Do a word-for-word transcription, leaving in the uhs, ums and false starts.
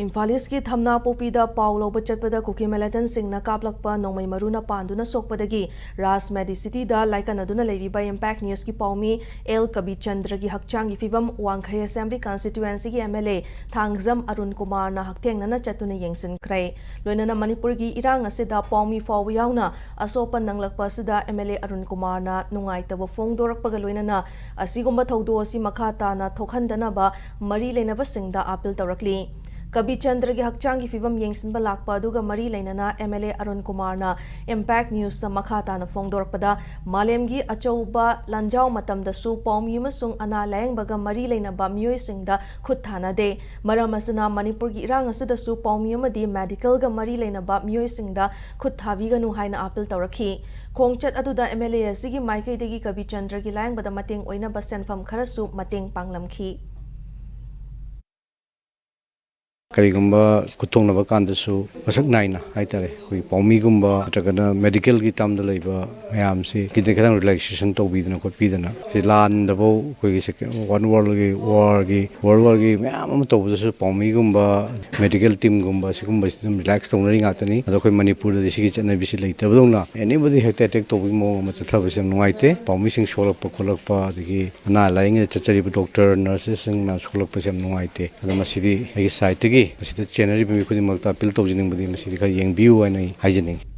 ꯏꯝꯐꯥꯜ ꯏꯁꯀꯤ ꯊꯝꯅꯥꯄꯣꯛꯄꯤꯗ ꯄꯥꯎ ꯂꯧꯕ ꯆꯠꯄꯗ ꯀꯨꯀꯤ ꯃꯤꯂꯤꯇꯦꯟꯁꯤꯡꯅ ꯀꯥꯞꯂꯛꯄ ꯅꯣꯡꯃꯩ ꯃꯔꯨꯅ ꯄꯥꯟꯗꯨꯅ ꯁꯣꯛꯄꯗꯒꯤ ꯔꯥꯖ ꯃꯦꯗꯤꯁꯤꯇꯤꯗ ꯂꯥꯏꯀꯠꯅꯗꯨꯅ ꯂꯩꯔꯤꯕ ꯏꯝꯄꯦꯛ ꯅ꯭ꯌꯨꯁꯀꯤ ꯄꯥꯎꯃꯤ ꯑꯦꯜ ꯀꯕꯤꯆꯟꯗ꯭ꯔꯒꯤ ꯍꯛꯆꯥꯡꯒꯤ ꯐꯤꯕꯝ ꯋꯥꯡꯈꯩ ꯑꯦꯁꯦꯝꯕ꯭ꯂꯤ ꯀꯟꯁꯇꯤꯇ꯭ꯋꯦꯟꯁꯤꯒꯤ M L A Thangjam Arun ꯀꯨꯃꯥꯔꯅ ꯍꯛꯊꯦꯡꯅꯅ ꯆꯠꯇꯨꯅ ꯌꯦꯡꯁꯤꯟꯈ꯭ꯔꯦ꯫ ꯂꯣꯏꯅꯅ ꯃꯅꯤꯄꯨꯔꯒꯤ ꯏꯔꯥꯡ ꯑꯁꯤꯗ ꯄꯥꯎꯃꯤ ꯐꯥꯎꯕ ꯌꯥꯎꯅ ꯑꯁꯣꯛꯄ ꯅꯪꯂꯛꯄ ꯑꯁꯤꯗ ꯑꯦꯝ ꯑꯦꯜ ꯑꯦ ꯑꯔꯨꯟ ꯀꯨꯃꯥꯔꯅ ꯅꯨꯡꯉꯥꯏꯇꯕ ꯐꯣꯡꯗꯣꯔꯛꯄꯒ ꯂꯣꯏꯅꯅ ꯑꯁꯤꯒꯨꯝꯕ ꯊꯧꯗꯣꯛ ꯑꯁꯤ ꯃꯈꯥ ꯇꯥꯅ ꯊꯣꯛꯍꯟꯗꯅꯕ ꯃꯔꯤ ꯂꯩꯅꯕꯁꯤꯡꯗ ꯑꯥꯄꯤꯜ ꯇꯧꯔꯛꯂꯤ꯫ ꯀꯕꯤꯆꯟꯗ꯭ꯔꯒꯤ ꯍꯛꯆꯥꯡꯒꯤ ꯐꯤꯕꯝ ꯌꯦꯡꯁꯤꯟꯕ ꯂꯥꯛꯄ ꯑꯗꯨꯒ ꯃꯔꯤ ꯂꯩꯅꯅ ꯑꯦꯝ ꯑꯦꯜ ꯑꯦ ꯑꯔꯨꯟ ꯀꯨꯃꯥꯔꯅ ꯏꯝꯄꯦꯛ ꯅ꯭ꯌꯨꯁꯇ ꯃꯈꯥ ꯇꯥꯅ ꯐꯣꯡꯗꯣꯔꯛꯄꯗ, ꯃꯥꯂꯦꯝꯒꯤ ꯑꯆꯧꯕ ꯂꯥꯟꯖꯥꯎ ꯃꯇꯝꯗꯁꯨ ꯄꯥꯎꯃꯤ ꯑꯃꯁꯨꯡ ꯑꯅꯥ ꯂꯥꯌꯦꯡꯕꯒ ꯃꯔꯤ ꯂꯩꯅꯕ ꯃꯤꯑꯣꯏꯁꯤꯡꯗ ꯈꯨꯠ ꯊꯥꯅꯗꯦ꯫ ꯃꯔꯝ ꯑꯁꯤꯅ ꯃꯅꯤꯄꯨꯔꯒꯤ ꯏꯔꯥꯡ ꯑꯁꯤꯗꯁꯨ ꯄꯥꯎꯃꯤ ꯑꯃꯗꯤ ꯃꯦꯗꯤꯀꯦꯜꯒ ꯃꯔꯤ ꯂꯩꯅꯕ ꯃꯤꯑꯣꯏꯁꯤꯡꯗ ꯈꯨꯠ ꯊꯥꯕꯤꯒꯅꯨ ꯍꯥꯏꯅ ꯑꯥꯄꯤꯜ ꯇꯧꯔꯛꯈꯤ꯫ ꯈꯣꯡꯆꯠ ꯑꯗꯨꯗ ꯑꯦꯝ ꯑꯦꯜ ꯑꯦ ꯑꯁꯤꯒꯤ ꯃꯥꯏꯀꯩꯗꯒꯤ ꯀꯕꯤꯆꯟꯗ꯭ꯔꯒꯤ ꯂꯥꯌꯦꯡꯕꯗ ꯃꯇꯦꯡ ꯑꯣꯏꯅꯕ ꯁꯦꯟꯐꯝ ꯈꯔꯁꯨ ꯃꯇꯦꯡ ꯄꯥꯡꯂꯝꯈꯤ꯫ ꯀꯔꯤꯒꯨꯝꯕ ꯈꯨꯠꯊꯣꯛꯅꯕ ꯀꯥꯟꯗꯁꯨ ꯃꯁꯛ ꯅꯥꯏꯅ ꯍꯥꯏꯇꯥꯔꯦ, ꯑꯩꯈꯣꯏꯒꯤ ꯄꯥꯎꯃꯤꯒꯨꯝꯕ ꯅꯠꯇ꯭ꯔꯒꯅ ꯃꯦꯗꯤꯀꯦꯜꯒꯤ ꯇꯥꯝꯗ ꯂꯩꯕ ꯃꯌꯥꯝꯁꯤ ꯈꯤꯇꯪ, ꯈꯤꯇꯪ ꯔꯤꯂꯦꯛꯁꯦꯁꯟ ꯇꯧꯕꯤꯗꯅ ꯈꯣꯠꯄꯤꯗꯅ, ꯁꯤ ꯂꯥꯟꯗꯐꯧ ꯑꯩꯈꯣꯏꯒꯤ ꯁꯦꯀꯦꯟ ꯋꯥꯔꯜ ꯋꯥꯔꯒꯤ, ꯋꯥꯔꯒꯤ, ꯋꯥꯔꯜ ꯋꯥꯔꯒꯤ ꯃꯌꯥꯝ ꯑꯃ ꯇꯧꯕꯗꯁꯨ ꯄꯥꯎꯃꯤꯒꯨꯝꯕ, ꯃꯦꯗꯤꯀꯦꯜ ꯇꯤꯝꯒꯨꯝꯕ ꯁꯤꯒꯨꯝꯕꯁꯤ ꯑꯗꯨꯝ ꯔꯤꯂꯦꯛꯁ ꯇꯧꯅꯔꯤ ꯉꯥꯛꯇꯅꯤ꯫ ꯑꯗꯣ ꯑꯩꯈꯣꯏ ꯃꯅꯤꯄꯨꯔꯗꯗꯤ ꯁꯤꯒꯤ ꯆꯠꯅꯕꯤꯁꯤ ꯂꯩꯇꯕꯗꯧꯅ ꯑꯦꯅꯤꯕꯣꯗꯤ ꯍꯦꯛꯇ ꯑꯦꯇꯦꯛ ꯇꯧꯕꯒꯤ ꯃꯑꯣꯡ ꯑꯃ ꯆꯠꯊꯕꯁꯦ ꯌꯥꯝ ꯅꯨꯡꯉꯥꯏꯇꯦ꯫ ꯄꯥꯎꯃꯤꯁꯤꯡ ꯁꯣꯛꯂꯛꯄ ꯈꯣꯠꯂꯛꯄ, ꯑꯗꯒꯤ ꯑꯅꯥ ꯂꯥꯌꯦꯡꯗ ꯆꯠꯆꯔꯤꯕ ꯗꯣꯛꯇꯔ, ꯅꯔꯁꯦꯁꯁꯤꯡꯅ ꯁꯣꯛꯂꯛꯄꯁꯦ ꯌꯥꯝ ꯅꯨꯡꯉꯥꯏꯇꯦ꯫ ꯑꯗꯣ ꯃꯁꯤꯗꯤ ꯑꯩꯒꯤ ꯁꯥꯏꯠꯇꯒꯤ ꯃꯁꯤꯗ ꯆꯦꯟꯅꯔꯤꯕ ꯃꯤ ꯈꯨꯗꯤꯡꯃꯛꯇ ꯑꯥꯄꯤꯜ ꯇꯧꯖꯅꯤꯡꯕꯗꯤ ꯃꯁꯤꯗꯤ ꯈꯔ ꯌꯦꯡꯕꯤꯌꯨ ꯍꯥꯏꯅ ꯑꯩ ꯍꯥꯏꯖꯅꯤꯡꯉꯤ꯫